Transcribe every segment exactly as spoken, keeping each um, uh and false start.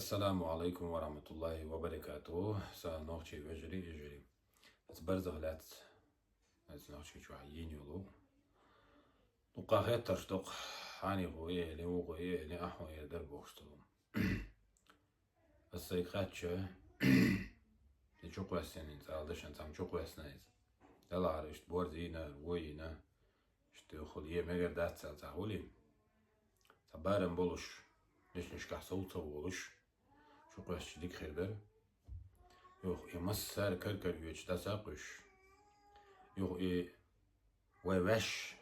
Ассаламу алейкум ва рахматуллахи ва баракатуху. Са нохчий вежарий, ежарий. Аз барзах лац. Аз нохчий чуа йин юлу. Ну, къахет таш док. Хани ху е, ли у ху е, ли аху е дар бохсту. Аз сай хатча. Те чу къуэссэн, цал дашан цам чу къуэсна из. Далар ишт борзина, руина. Ишт хул е мегер дат цал ца хули. Ца барам болуш. Лишниш ках сау ца болуш. Чу къуэсч дик хирдер. Юх и массар кар-кар юч да са къуш. Юх и вай ваш.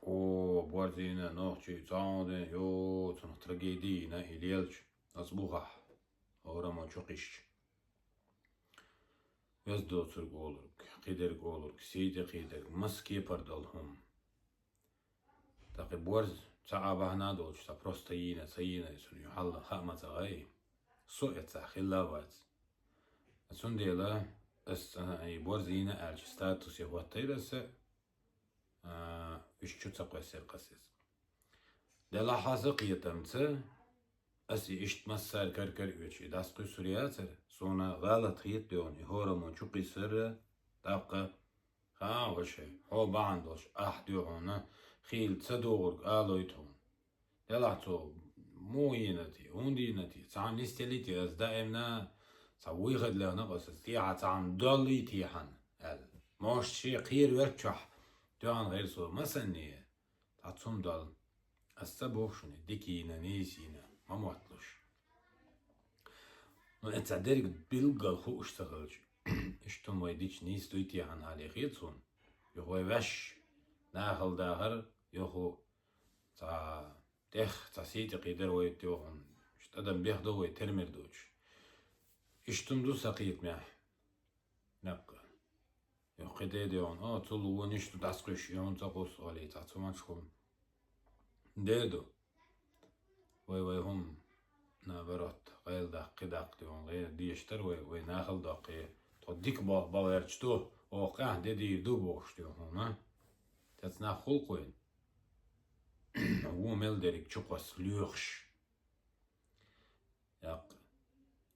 О, борзина, нохчий, цауден, ё, цунах трагедийна и лелч. Аз бухах. Орама чу къиш. Вез доцург олург, къидерг олург, сейде къидерг, мас кепар дол хум. Такъи борз ца абахна долч, ца просто йина, ца йина, сун ю халла хама ца гай. Со эца хилла вац. Сун дела, ас, а, и борз йина алч статус я хваттай раса, а, иш чу ца къуэсер къасез. Дела хаса къиятамца, ас и ишт массар кар-кар юч, и дас къуй сурияцар, сона гъалат хият дён, и хорама чу къисар, дакъа, ха, ваше, хо баан дош, ах дёхона, хил ца догург алойтон. Дела цо, му йинати, унд йинати, цан нистелити, аз даимна, ца выход лена къасез, тиха цан доли тихан, ал. Мошчи къир верчах, дён гъир со, масанни. Ацум дал. Ас ца бохшуни, дикийна, нийсийна, ма мотлуш. Ну, эца дерг билгал хуш ца хилч. Иштум вай дич нийс дуйти хан али хицун. Юх вай ваш, нахал дахар, юху ца тех, ца сити къидер вай тёхун. Штадам бех до вай термер дуч. Иштум ду сакъит мя. Накъа. Юхъи деде он, о, цул лугу ништу дас къуш, юн ца къус, оли, ца цумач хум. Деду. Вай, вай, хум, наоборот, гъайл дакъи дакъи он, гъайл диштар вай, вай нахал дакъи. То дик бал, бал эрчту, о, къах деди ду бохш, ди хум, а? Тац нах хул къуйн. Ву мел дерик чукъас люхш. Якъ.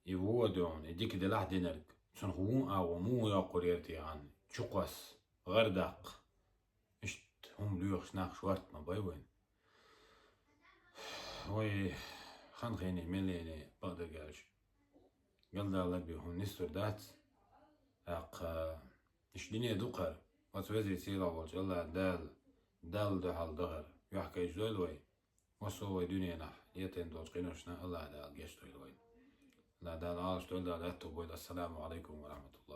И вуо дён, и дики делахь динарг. Цун хун агъо, му якъур ерти ан. Чукъас, гъардакъ. Ишт хум люхш нах шварт ма бай вайн. Ой, хан хени, мелени, бадаргалш. Галдалар би хум нистур дац. Якъ, иш дине дукъар. Вац вези сила волч, Алла дал, дал да хал дагар. Юхкай ждой вай. Ва со вай дуьненахь летен долчу къиношна Аллах Дала гечдойла вайна. Аллах Дала Ӏалаш дойла, Дала аьтту бойла. Ассаламу алейкум ва рахматуллах.